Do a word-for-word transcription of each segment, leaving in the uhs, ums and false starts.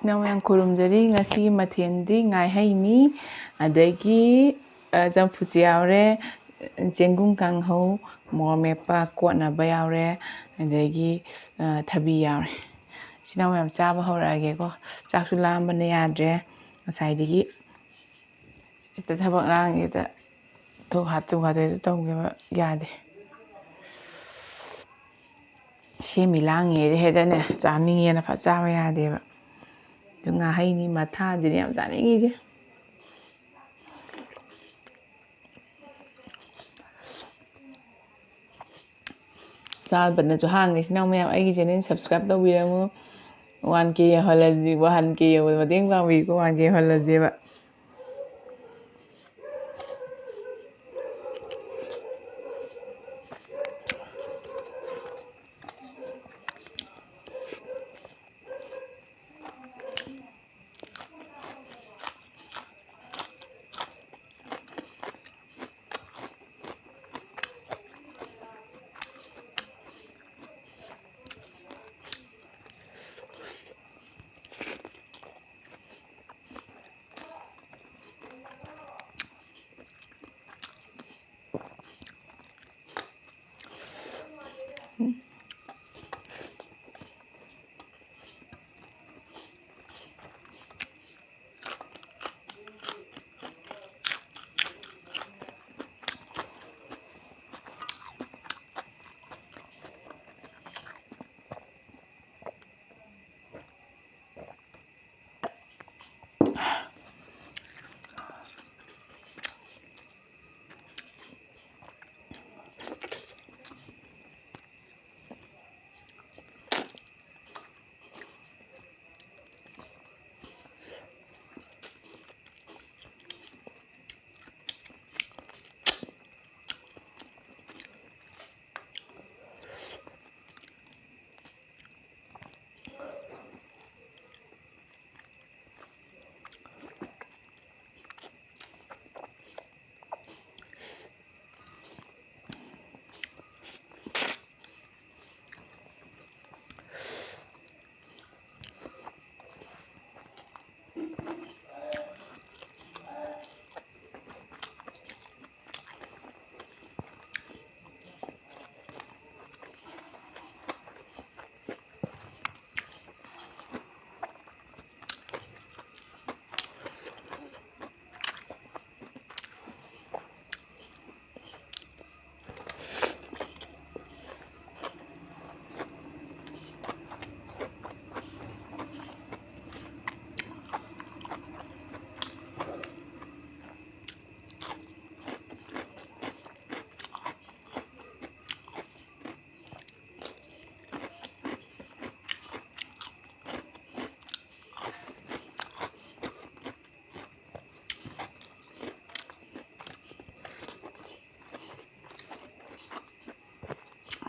ꯏꯅꯥꯎ ꯃꯌꯥꯝ ꯈꯨꯔꯨꯝꯖꯔꯤ꯫ ꯉꯁꯤꯒꯤ ꯃꯊꯦꯜꯗꯤ ꯉꯥꯍꯩꯅꯤ, ꯑꯗꯒꯤ, ꯑ, ꯆꯝꯐꯨꯠꯁꯨ ꯌꯥꯎꯔꯦ, ꯆꯦꯡꯒꯨꯝ ꯀꯥꯡꯍꯧ, ꯃꯣꯔꯣꯛ ꯃꯦꯠꯄ ꯀꯣꯠꯅꯕ ꯌꯥꯎꯔꯦ, ꯑꯗꯒꯤ, ꯑ, ꯊꯕꯤ ꯌꯥꯎꯔꯦ꯫ ꯏꯆꯤꯟ ꯏꯅꯥꯎ ꯃꯌꯥꯝ ꯆꯥꯕ ꯍꯧꯔꯛꯑꯒꯦꯀꯣ꯫ ꯆꯥꯛꯁꯨ ꯂꯥꯝꯕꯅ ꯌꯥꯗ꯭ꯔꯦ꯫ ꯉꯁꯥꯏꯗꯒꯤ ꯍꯦꯛꯇ ꯊꯕꯛ ꯂꯥꯡꯉꯦ, ꯍꯦꯛꯇ ꯊꯧ ꯍꯥꯠꯇꯨ ꯍꯥꯠꯇꯨ ꯍꯦꯛꯇ ꯇꯧꯒꯦꯕ ꯌꯥꯗꯦ꯫ ꯁꯦꯝꯃꯤ ꯂꯥꯡꯉꯤꯗꯤ ꯍꯦꯛꯇꯅꯦ ꯆꯥꯅꯤꯡꯉꯦꯅ ꯐꯠ ꯆꯥꯕ ꯌꯥꯗꯦꯕ꯫ ꯑꯗꯨ ꯉꯥꯍꯩꯅꯤ ꯃꯊꯥꯁꯤꯅꯦ ꯌꯥꯝ ꯆꯥꯅꯤꯡꯉꯤꯁꯦ꯫ ꯆꯥꯕꯅꯁꯨ ꯍꯥꯡꯉꯦ꯫ ꯏꯆꯤꯟ ꯏꯅꯥꯎ ꯃꯌꯥꯝ, ꯑꯩꯒꯤ channel subscribe ꯇꯧꯕꯤꯔꯝꯃꯨ꯫ One K ꯌꯧꯍꯜꯂꯁꯤ, one K ꯌꯧꯕꯗ ꯃꯇꯦꯡ ꯄꯥꯡꯕꯤꯌꯨꯀꯣ, one K ꯌꯧꯍꯜꯂꯁꯦꯕ꯫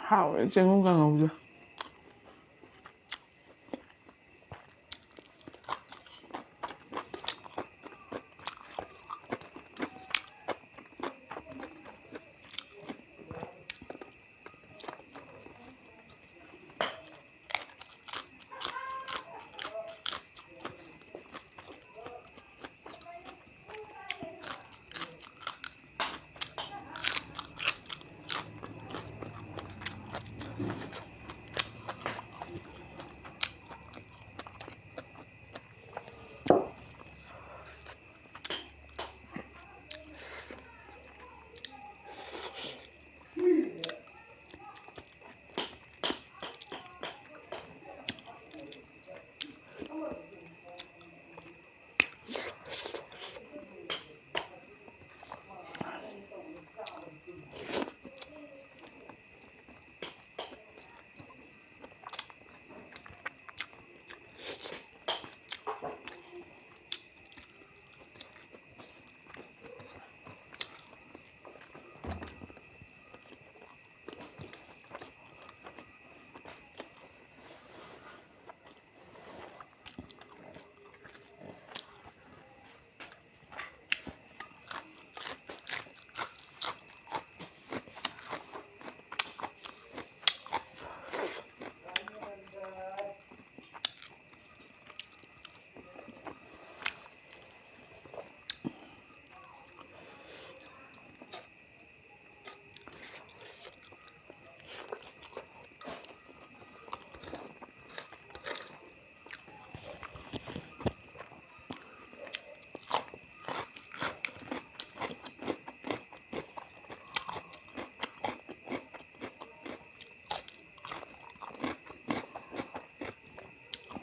ꯍꯥꯎꯋꯦ ꯆꯦꯡꯒꯨꯝ ꯀꯥꯡꯉꯧꯁꯦ꯫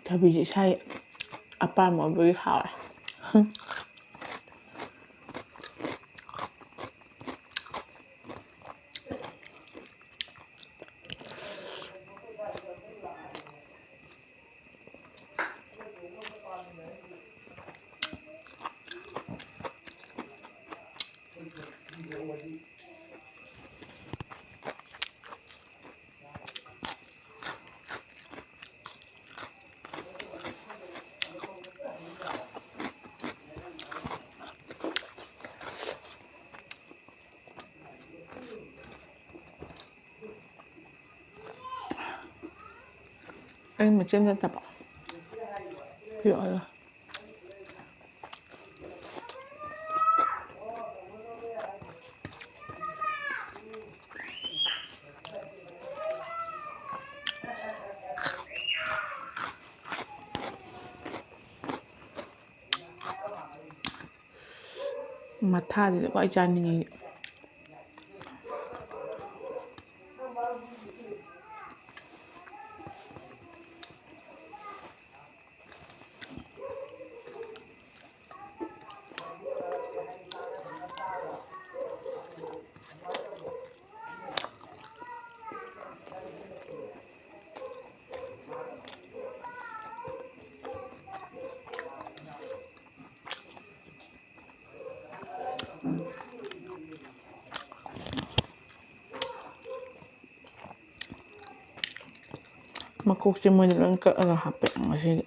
ꯊꯕꯤꯁꯦ ꯏꯁꯥꯒꯤ ꯑꯄꯥꯝꯕ ꯑꯣꯏꯕꯒꯤ ꯍꯥꯎꯔꯦ꯫ ꯑꯩ ꯃꯆꯦꯝ ꯅꯠꯇꯕ ꯄꯤꯔꯛꯑꯣ꯫ ꯃꯊꯥꯁꯤꯗ ꯈ꯭ꯋꯥꯏ ꯆꯥꯅꯤꯡꯉꯤ꯫ ꯃꯀꯣꯛꯁꯦ ꯃꯣꯏꯅ ꯂꯣꯏ ꯀꯛꯑꯒ ꯍꯥꯞꯄꯦ ꯉꯁꯤꯗꯤ꯫